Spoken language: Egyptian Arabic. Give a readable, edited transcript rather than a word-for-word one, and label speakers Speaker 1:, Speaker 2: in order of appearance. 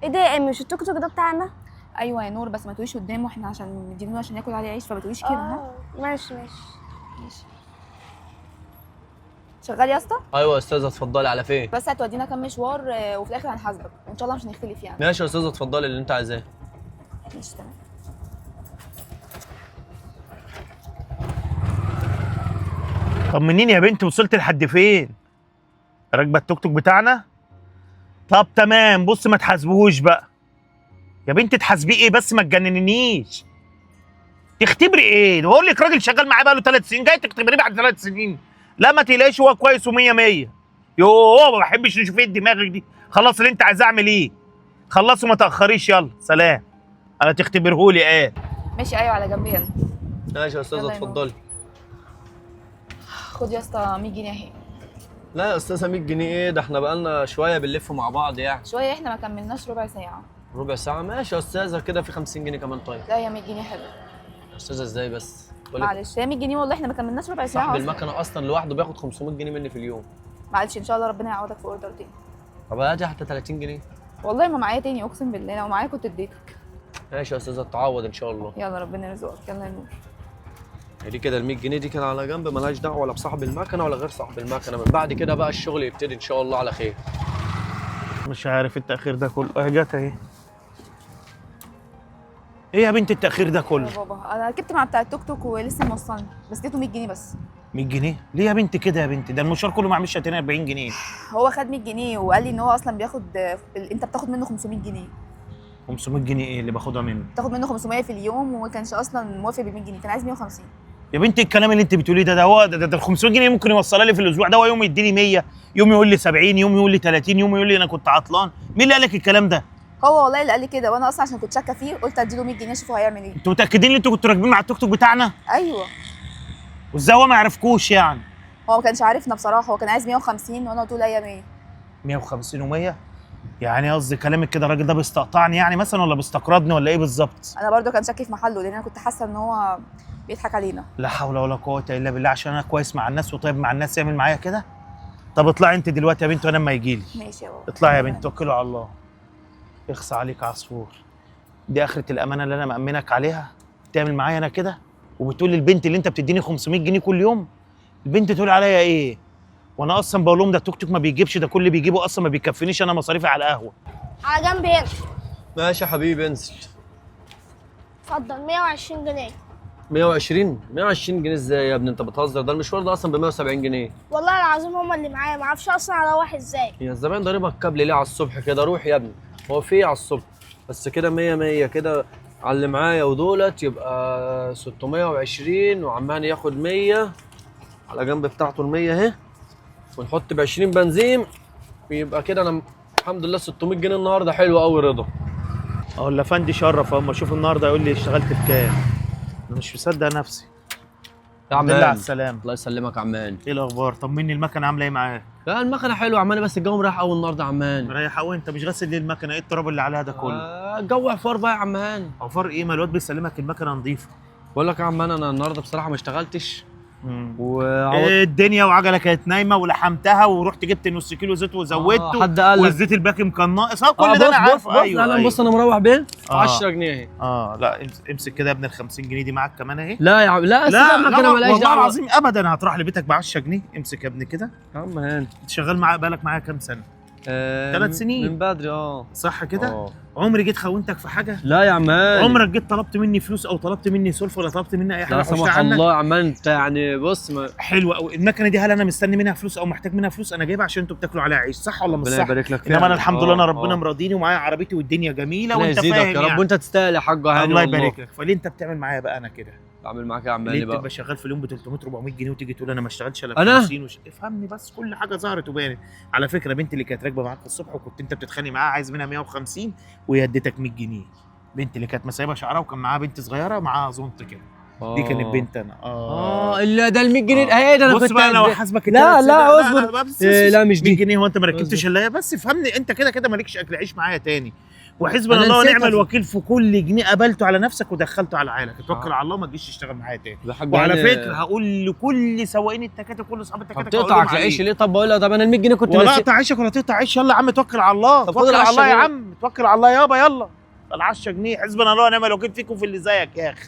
Speaker 1: ايه ده يا امي؟ مش التوك توك ده بتاعنا؟
Speaker 2: ايوه يا نور، بس ما تقوليش قدامه، احنا عشان مدينة عشان ياكل عليه عيش، فما تقوليش كده. ها؟
Speaker 1: آه، ماشي ماشي.
Speaker 2: ماشي. شغال يا اسطى؟
Speaker 3: ايوه يا استاذه اتفضلي. على فين؟
Speaker 2: بس هتودينا كام مشوار وفي الاخر هنحاسبك وان شاء الله مش هنختلف يعني.
Speaker 3: ماشي يا استاذه اتفضلي اللي انت عايزاه.
Speaker 2: ماشي تمام.
Speaker 4: طمنيني يا بنتي، وصلت لحد فين؟ راكبه التوك توك بتاعنا؟ طب تمام. بص ما تحاسبوهوش بقى يا بنتي. تحاسبيه ايه بس؟ ما تجننينيش. تختبري ايه؟ بقول لك راجل شغال معايا بقاله 3 سنين، جاي تختبريه بعد 3 سنين؟ لا ما تقلقيش، هو كويس ومية مية. يوه ما بحبش نشوف ايه دماغك دي. خلاص اللي انت عايز اعمل ايه خلصوا، ما تاخريش. يلا سلام. انا تختبرهولي ايه؟
Speaker 2: ماشي. ايوه على جنب هنا.
Speaker 3: ماشي يا استاذه
Speaker 2: يلا يا نور.
Speaker 3: اتفضلي.
Speaker 2: خد يا اسطى 100 جنيه اهي.
Speaker 3: لا يا استاذه 100 جنيه ايه ده؟ احنا بقالنا شوية بنلف مع بعض يعني.
Speaker 2: شويه؟ احنا ما كملناش ربع ساعة.
Speaker 3: ربع ساعة؟ ماشي يا استاذه، كده في 50 جنيه كمان. طيب
Speaker 2: لا يا 100 جنيه حلو.
Speaker 3: يا استاذه ازاي بس؟ بقول لك
Speaker 2: معلش يا 100 جنيه والله احنا ما كملناش ربع ساعة
Speaker 3: صاحب
Speaker 2: أصلاً.
Speaker 3: المكنه اصلا لوحده بياخد 500 جنيه مني في اليوم.
Speaker 2: معلش ان شاء الله ربنا يعوضك في order تاني.
Speaker 3: طب هاتي حتى 30 جنيه.
Speaker 2: والله ما معايا تاني، اقسم بالله لو معايا كنت اديتك.
Speaker 3: ماشي يا استاذه تعوض ان شاء الله.
Speaker 2: يلا ربنا يرزقك. يلا يا نور.
Speaker 3: دي كده ال 100 جنيه دي كده على جنب، ملهاش دعوه ولا بصاحب المكنه ولا غير صاحب المكنه. من بعد كده بقى الشغل يبتدي ان شاء الله على خير.
Speaker 4: مش عارف التاخير ده كله. اهي جت اهي. ايه يا بنت التاخير ده كله؟
Speaker 2: يا بابا انا ركبت مع بتاع التوك توك ولسه موصلني، بس اديته 100 جنيه بس.
Speaker 4: 100 جنيه ليه يا بنت كده يا بنت؟ ده المشوار كله ما عملش 40 جنيه.
Speaker 2: هو خد 100 جنيه وقال لي ان هو اصلا بياخد، انت بتاخد منه 500 جنيه.
Speaker 4: 500 جنيه ايه اللي باخدها منه؟
Speaker 2: بتاخد منه 500 في اليوم، وما كانش اصلا موافق ب 100 جنيه، كان عايز 150.
Speaker 4: يا بنتي الكلام اللي انت بتقوليه ده هو ده 500 جنيه ممكن يوصلها لي في الاسبوع ده؟ هو يوم يديني 100، يوم يقول لي 70، يوم يقول لي 30، يوم يقول لي انا كنت عطلان. مين اللي قال لك الكلام ده؟
Speaker 2: هو والله اللي قال لي كده، وانا اصلا عشان كنت شاكه فيه قلت اديله 100 جنيه اشوفه هيعمل ايه.
Speaker 4: انتوا متاكدين ان انتوا كنتوا راكبين مع التوك توك بتاعنا؟
Speaker 2: ايوه.
Speaker 4: وازاي هو ما يعرفكوش يعني؟
Speaker 2: هو ما كانش عارفنا بصراحه، هو كان عايز 150 وانا قلت له لا يا 100.
Speaker 4: 150 و100 يعني؟ قصدي كلامك كده الراجل ده بيستقطعني يعني مثلا، ولا بيستقرضني، ولا ايه بالظبط؟
Speaker 2: انا برضو كان شاكي في محله، لان انا كنت حاسه ان هو بيضحك علينا.
Speaker 4: لا حول ولا قوة الا بالله. عشان انا كويس مع الناس وطيب مع الناس يعمل معايا كده؟ طب اطلعي انت دلوقتي يا بنت وانا اما يجي لي.
Speaker 2: ماشي يا بابا.
Speaker 4: اطلعي يا بنت، توكلوا على الله. اخص عليك عصفور. دي اخرة الامانة اللي انا مأمنك عليها؟ تعمل معايا انا كده؟ وبتقول للبنت اللي انت بتديني 500 جنيه كل يوم؟ البنت تقول عليا ايه؟ وانا اصلا بقول لهم ده التوك توك ما بيجيبش، ده كل اللي بيجيبه اصلا ما بيكفينيش انا مصاريفي على القهوة.
Speaker 1: على جنب هنا.
Speaker 3: ماشي يا حبيبي انزل.
Speaker 1: اتفضل 120 جنيه.
Speaker 3: 120؟ 120 جنيه ازاي يا ابني؟ انت بتهزر، ده المشوار ده اصلا ب 170 جنيه.
Speaker 1: والله العظيم هما اللي معايا، ما اعرفش اصلا اروح ازاي.
Speaker 3: يا الزباين ضاربها الكابل ليه على الصبح كده؟ روح يا ابني، هو في ايه على الصبح؟ بس كده 100 100 كده على اللي معايا ودولت يبقى 620، وعمان ياخد 100 على جنب بتاعته ال 100 اهي، ونحط ب 20 بنزين، ويبقى كده انا الحمد لله 600 جنيه النهارده. حلو قوي رضا.
Speaker 4: اقول لافندي شرف اما اشوف النهارده يقول لي اشتغلت بكام. انا مش مصدق نفسي.
Speaker 3: يا
Speaker 4: الحمد لله على
Speaker 3: عمان
Speaker 4: السلامة.
Speaker 3: الله يسلمك يا عمان.
Speaker 4: ايه الاخبار؟ طمني المكنه عامله ايه معاك؟
Speaker 3: لا المكنه حلوة يا عمان، بس الجو مريح قوي النهارده يا عمان.
Speaker 4: مريح قوي؟ انت مش غاسل ليه المكنه؟ ايه التراب اللي عليها ده كله؟
Speaker 3: الجو عفار بقى يا عمان.
Speaker 4: عفار ايه؟ ما الواد بيسلمك المكنه نظيفة.
Speaker 3: بقول لك يا عمان انا النهارده بصراحة ما اشتغلتش. وعوض
Speaker 4: إيه الدنيا وعجلة كانت نايمة ولحمتها، ورحت جبت نص كيلو زيت وزودته.
Speaker 3: حد قال لك؟
Speaker 4: والزيت الباقي كان ناقص. كل ده انا عارفه.
Speaker 3: بص.
Speaker 4: ايوه
Speaker 3: انا
Speaker 4: أيوة.
Speaker 3: بص انا مروح بيه
Speaker 4: آه.
Speaker 3: 10 جنيه اهي.
Speaker 4: لا امسك كده يا ابن ال 50 جنيه دي معاك كمان اهي.
Speaker 3: لا يا عم لا،
Speaker 4: لا
Speaker 3: المكنه
Speaker 4: لا
Speaker 3: مالهاش
Speaker 4: والله
Speaker 3: دعوه.
Speaker 4: العظيم ابدا هتروح لبيتك ب 10 جنيه. امسك يا ابني كده.
Speaker 3: يا عم هاني
Speaker 4: انت شغال معايا بالك معايا كام سنة؟ 3 سنين.
Speaker 3: من بدري.
Speaker 4: صح كده؟ عمري جيت خونتك في حاجة؟
Speaker 3: لا يا عم هاني.
Speaker 4: عمرك جيت طلبت مني فلوس او طلبت مني سلفه ولا طلبت مني اي حاجة
Speaker 3: لا
Speaker 4: حوشتها
Speaker 3: سمح
Speaker 4: عنك؟
Speaker 3: الله يا عم انت يعني بص ما
Speaker 4: حلو قوي. المكنه دي هل انا مستني منها فلوس او محتاج منها فلوس؟ انا جايبها عشان انتوا بتاكلوا عليها عيش، صح ولا مش
Speaker 3: ربنا
Speaker 4: صح؟
Speaker 3: يبارك لك
Speaker 4: انما انا الحمد لله انا ربنا
Speaker 3: مرضي
Speaker 4: مرضيني ومعايا عربيتي والدنيا جميلة
Speaker 3: ربنا
Speaker 4: وانت
Speaker 3: يزيدك
Speaker 4: فاهم
Speaker 3: يا رب
Speaker 4: يعني.
Speaker 3: وانت تستاهل يا حاج هاني
Speaker 4: الله
Speaker 3: والله.
Speaker 4: يبارك لك. فليه انت بتعمل معايا بقى انا كده؟
Speaker 3: بعمل معاك يا عم
Speaker 4: ليه
Speaker 3: هاني بقى؟
Speaker 4: بتبقى شغال في اليوم ب 300 400 جنيه وتيجي تقول انا ما اشتغلتش الا ب
Speaker 3: أنا؟
Speaker 4: 50 افهمني بس، كل حاجة ظهرت وبانت. على فكرة بنت اللي كانت راكبه معاك الصبح وكنت انت بتتخانق معاها عايز منها 150 وهي اديتك 100 جنيه. بنت اللي كانت مسايبه شعرها وكان معاها بنت صغيرة معاها زونت كده، دي كانت بنت انا.
Speaker 3: لا ده ال 100 جنيه اهي ده انا
Speaker 4: بص
Speaker 3: كنت
Speaker 4: بقى لو
Speaker 3: قد-
Speaker 4: حاسبك
Speaker 3: لا،
Speaker 4: التلات
Speaker 3: لا،
Speaker 4: سنين-
Speaker 3: اصبر.
Speaker 4: بس
Speaker 3: إيه، لا مش
Speaker 4: 100
Speaker 3: دي.
Speaker 4: جنيه هو انت ما ركبتش
Speaker 3: اصبر.
Speaker 4: الا هي؟ بس افهمني انت كده كده مالكش اكل عيش معايا تاني. وحسبنا
Speaker 3: أنا
Speaker 4: الله
Speaker 3: نسيتها
Speaker 4: ونعم الوكيل في كل جنيه قبلته على نفسك ودخلته على عيالك. توكل على الله وما تجيش تشتغل معايا تاني.
Speaker 3: يا حاج
Speaker 4: وعلى
Speaker 3: هاني،
Speaker 4: فكرة هقول لكل سواقين التكاتك، كل اصحاب
Speaker 3: طب
Speaker 4: التكاتك هقول
Speaker 3: تقطعك
Speaker 4: لهم
Speaker 3: العيش
Speaker 4: عليه.
Speaker 3: ليه؟ طب بقول لها طب انا ال 100 جنيه كنت
Speaker 4: ولا
Speaker 3: ناسي.
Speaker 4: اقطع عيشك ولا تقطع عيش. يلا يا عم توكل على الله،
Speaker 3: طب خد
Speaker 4: توكل على
Speaker 3: العشرة
Speaker 4: الله يا
Speaker 3: جنيه.
Speaker 4: عم، توكل على الله يابا. يلا ال 10 جنيه، حسبنا الله ونعم الوكيل فيكم في اللي زيك يا اخي.